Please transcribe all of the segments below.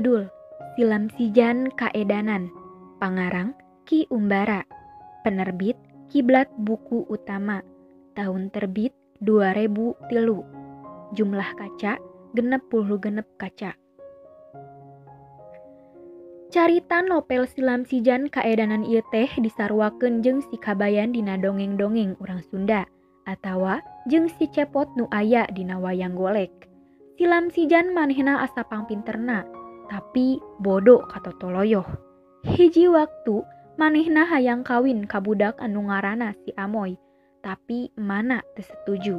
Judul Silam Sijan Kaedanan, Pangarang Ki Umbara, penerbit Kiblat Buku Utama, tahun terbit 2003, jumlah kaca 66 kaca. Carita novel Silam Sijan Kaedanan ieu teh disaruakeun jeung si Kabayan dina dongeng-dongeng urang Sunda atawa jeung si Cepot nu aya dina wayang golek. Silam Sijan manehna asa pangpinterna, tapi bodoh katotoloyoh. Hiji waktu manehna hayang kawin ka budak anu ngaranna si Amoy, tapi mana teu setuju.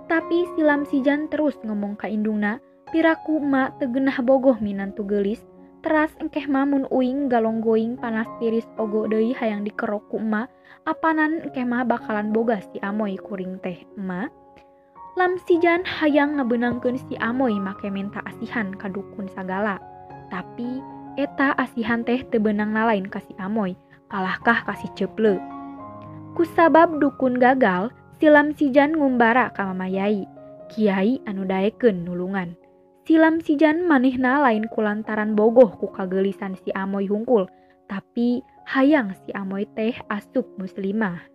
Tapi Silam Sijan terus ngomong ka indungna, piraku emak teu geunah bogoh minantu geulis, teras engkeh mah mun uing galonggoing panas tiris ogo deui hayang dikerok ku emak, apanan engkeh mah bakalan boga si Amoy kuring teh emak. Lam Sijan hayang ngabeunangkeun si Amoy make menta asihan ka dukun sagala. Tapi eta asihan teh teu beunang nalain ka si Amoy, kalahkah ka si Ceple. Kusabab dukun gagal, Silam Sijan ngumbara ka Mama Yai, kiai anu daekeun nulungan. Silam Sijan manehna lain kulantaran bogoh ku kageulisan si Amoy hungkul, tapi hayang si Amoy teh asup muslimah.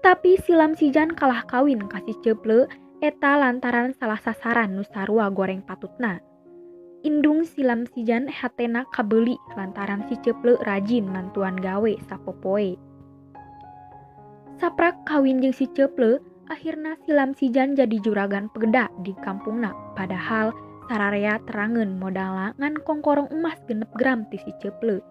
Tapi Silam Sijan kalah kawin ka si Ceple eta lantaran salah sasaran nu sarua goreng patutna. Indung Silam Sijan hatena kabeuli lantaran si Ceple rajin mantuan gawe sapopoe. Saprak kawin jeung si Ceple, akhirna Silam Sijan jadi juragan peda di kampungna, padahal sararea terangeun modalna ngan kongkorong emas 6 gram ti si Ceple.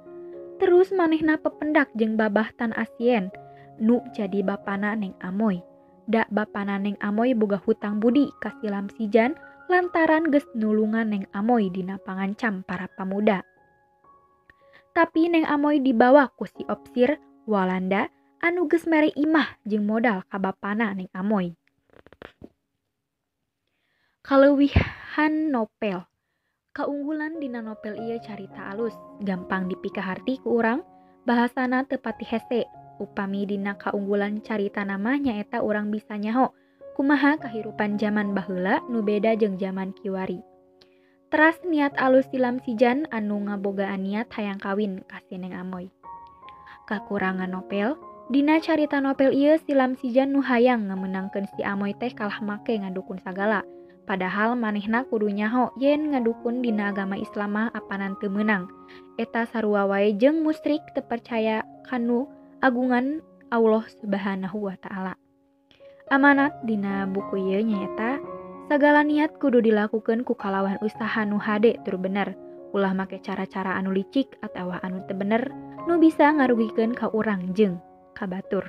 Terus manehna pependak jeung babah Tan Asien nu jadi bapana Neng Amoy. Da bapana Neng Amoy boga hutang budi ka Silam Sijan lantaran geus nulungan Neng Amoy dina pangancam para pamuda. Tapi Neng Amoy dibawa ku si opsir Walanda anu geus mere imah jeung modal ka bapana Neng Amoy. Kaleuwihan novel. Kaunggulan dina novel ieu carita alus, gampang dipikaharti ku urang, bahasana teu pati hese. Upami dina kaunggulan carita nama nyaeta urang bisa nyaho kumaha kahirupan jaman baheula nu beda jeung jaman kiwari. Teras niat alus Silam Sijan anu ngabogaan niat hayang kawin ka si Neng Amoy. Kakurangan novel, dina carita novel ieu Silam Sijan nu hayang ngamenangkeun si Amoy teh kalah make ngadukun sagala. Padahal manehna kudu nyaho yen ngadukun dina agama Islam mah apanan teu meunang. Eta sarua wae jeung musyrik teu percaya kanu agungan Allah Subhanahu wa Ta'ala. Amanat dina buku ieu nyaeta sagala niat kudu dilakukeun ku kalawan usaha nu hade tur bener, ulah make cara-cara anu licik atawa anu teu bener nu bisa ngarugikeun ka urang jeung ka batur.